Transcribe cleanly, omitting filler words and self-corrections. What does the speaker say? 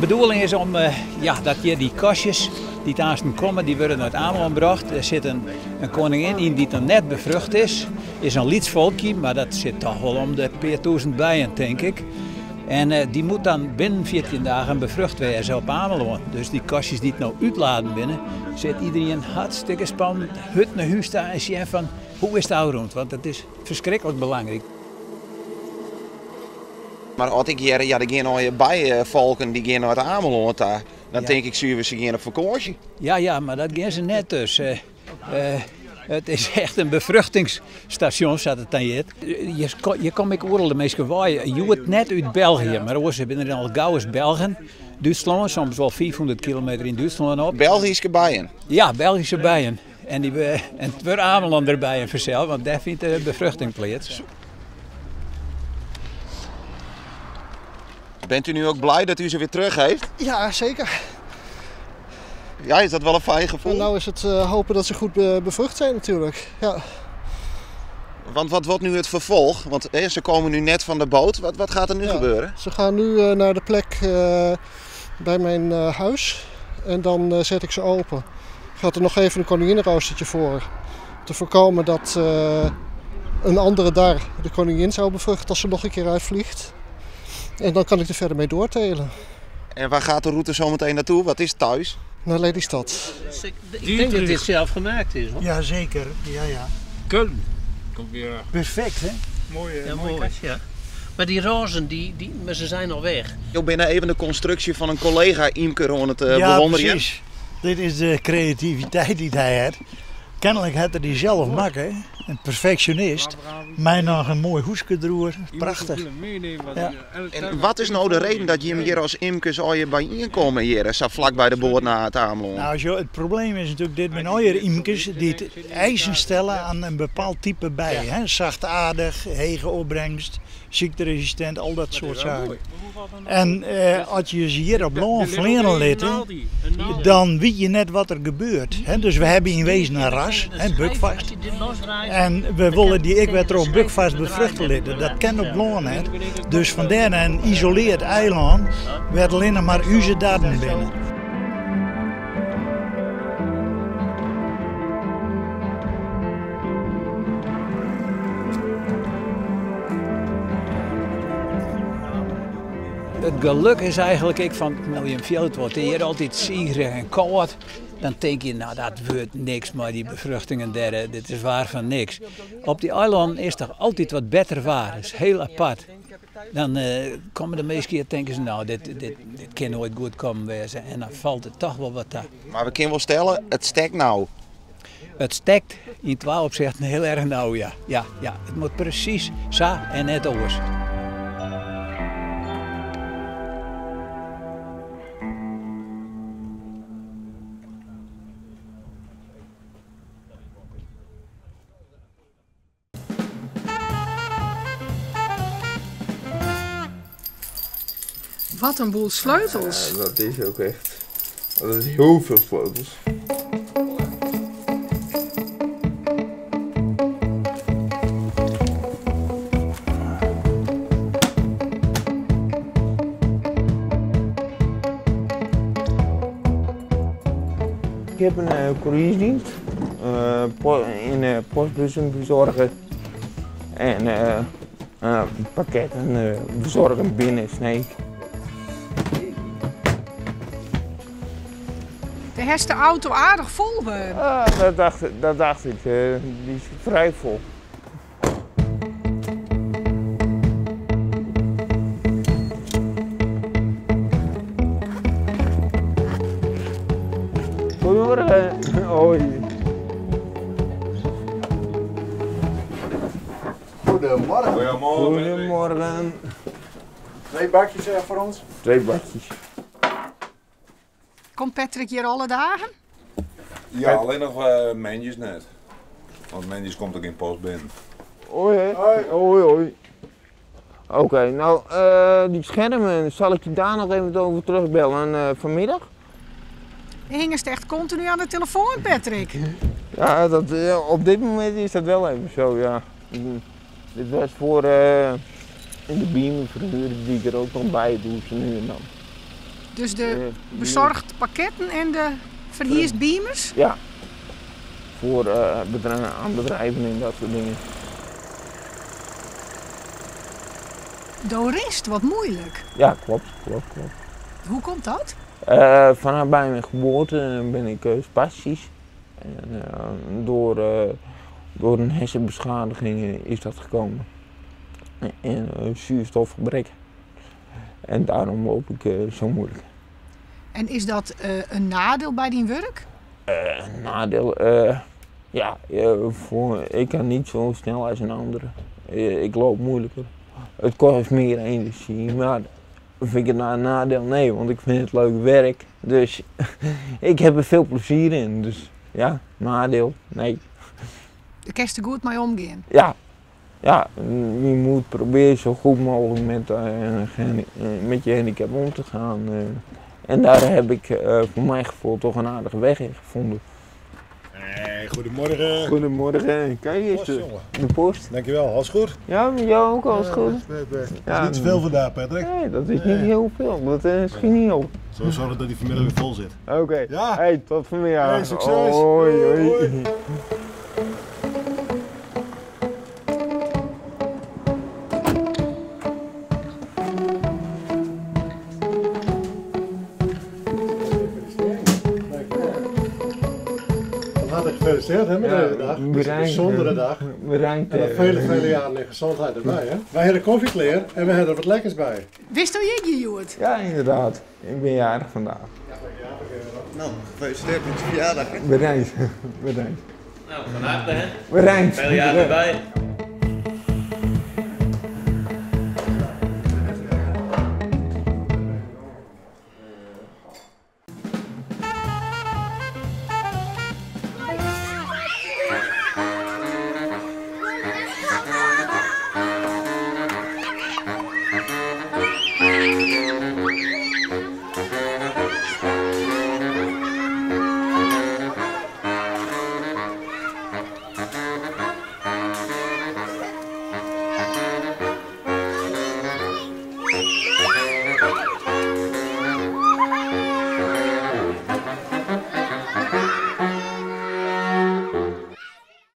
bedoeling is om ja, dat hjir dy kastjes dy't aansten komme, dy wurde nei it Amelân brocht. Der sit in koningin yn dy't noch net befrucht is. Is in lyts folkje, mar dat sit toch wol om de pear tûzen bijen, tink ik. En dy moet dan binnen 14 dagen befrucht wêze op Amelân. Dus dy kastjes dy't no útladen binne, sit iderien hartstikke spannend hurd nei hûs ta en sjen fan hoe is it ôfrûn, want dat is ferskriklik belangryk. Mar as ik hear, ja, der gean allegear bijefolken, dy gean nei it Amelân ta, dan tink ik suver, se gean op fakânsje. Ja, ja, mar dat gean se net dus. It is echt in befruchtingsstasjon, sa't it dan hjit. Hjir komme ek oeral de minsken wei. Hjoed net út België, mar oars binne der al gauris Belgen. Dútslân, soms wol 500 kilometer yn Dútslân op. Belgyske bijen? Ja, Belgyske bijen. En it wurde Amelander bijen fansels, want dêr fynt de befruchting pleats. Bent u nu ook blij dat u ze weer terug heeft? Ja, zeker. Ja, is dat wel een fijn gevoel? En nou is het hopen dat ze goed bevrucht zijn natuurlijk. Ja. Want wat wordt nu het vervolg? Want ze komen nu net van de boot. Wat gaat er nu gebeuren? Ze gaan nu naar de plek bij mijn huis. En dan zet ik ze open. Gaat er nog even een koninginnenroostertje voor. Te voorkomen dat een andere daar de koningin zou bevruchten als ze nog een keer uitvliegt. En dan kan ik er verder mee doortelen. En waar gaat de route zometeen naartoe? Wat is thuis? Naar Lelystad. Ik denk dat dit zelf gemaakt is, hoor. Ja, zeker. Ja, ja. Köln. Komt weer. Perfect, hè? Mooie, ja, mooi, mooi, ja. Maar die rozen, maar ze zijn al weg. Ik ben even de constructie van een collega Imker aan het bewonderen. Ja, precies. Dit is de creativiteit die hij heeft. Kennelijk had hij die zelf maken. Een perfectionist. Mij nog een mooi hoesje erover. Prachtig. Ja. En wat is nou de reden dat je hem hier als imkers al je bijeenkomen hier, zo vlak bij de boord naar het Amelân? Nou, zo, het probleem is natuurlijk dit met al je imkers die het eisen stellen aan een bepaald type bij. Hè? Zachtaardig, hege opbrengst, ziekteresistent, al dat soort zaken. En als je ze hier op land vleren laat, dan weet je net wat er gebeurt. Hè? Dus we hebben in wezen een ras, hè, Buckfast. En we willen die ik werd erop Buckfast bevruchten laten. Dat kan op land net. Dus vandaar een isoleerd eiland werd alleen maar uze darden binnen. Het geluk is eigenlijk ik van, nou je veld wordt hier altijd zierig en koud. Dan denk je, nou dat wordt niks, maar die bevruchtingen daar, dit is waar van niks. Op die eilanden is toch altijd wat beter waar, dat is heel apart. Dan komen de meeste keer denken ze, nou dit kan nooit goed komen wezen. En dan valt het toch wel wat daar. Maar we kunnen wel stellen, het stekt nou. Het stekt in 12 opzichten heel erg nauw, ja. Ja, ja. Het moet precies zo en net oors. Wat een boel sleutels. Ja, dat is ook echt. Dat is heel veel sleutels. Ik heb een koeriersdienst, in postbussen bezorgen en pakketten bezorgen binnen Sneek. De heeft de auto aardig vol. Dat dacht ik, die is vrij vol. Goedemorgen. Hoi. Goedemorgen. Goedemorgen. 2 bakjes voor ons? 2 bakjes. Komt Patrick hier alle dagen? Ja, alleen nog Menjes net. Want Menjes komt ook in post binnen. Hoi, hoi. Hoi, hoi. Oké, nou die schermen, zal ik je daar nog even over terugbellen vanmiddag? Hing is echt continu aan de telefoon, Patrick? Ja, op dit moment is dat wel even zo, ja. Dit was voor in de beamer verhuur die ik er ook nog bij doe, ze nu en dan. Dus do besoargest pakketten en do ferhierst beamers? Ja, foar aan bedrijven en dat soort dingen. Do rinst wat muoilik. Ja, klopt, klopt, klopt. Hoe komt dat? Vanaf bij mijn geboorte ben ik spastisch. En door een hersenbeschadiging is dat gekomen. En zuurstofgebrek. En daarom loop ik zo moeilijk. En is dat in neidiel by dyn wurk? Een nadeel? Ja, ik kan niet zo snel als een andere. Ik loop moeilijker. Het kost meer energie, maar vind ik het nou een nadeel? Nee, want ik vind het leuk werk. Dus ik heb er veel plezier in. Dus ja, nadeel, nee. Do kinst der goed mei omgean? Ja. Ja, je moet proberen zo goed mogelijk met je handicap om te gaan. En daar heb ik voor mijn gevoel toch een aardige weg in gevonden. Hey, goedemorgen. Goedemorgen. Kijk eens, Post, jongen. de post. Dankjewel, alles goed? Ja, met jou ook alles Ja, goed. best, best, best. Ja. Dat is niet zoveel vandaag, Patrick. Nee, dat is niet Nee. heel veel. Dat schiet niet op. Zo zorgen dat die vanmiddag weer vol zit. Oké. Ja. Hey, tot vanmiddag. Hey, succes. Hoi, hoi. Hoi. Van harte gefeliciteerd hè, met Ja, deze dag. Het is een bedankt. bijzondere dag. Bedankt. En nog vele, vele jaren in gezondheid erbij. Hè? Wij hebben koffie klear en we hebben er wat lekkers bij. Witsto jierdei hjoed? Ja, inderdaad. Ik ben jarig vandaag. Nou, gefeliciteerd met je verjaardag. Bedankt. Bedankt. Nou, van harte hè. Bedankt. Vele jaren erbij.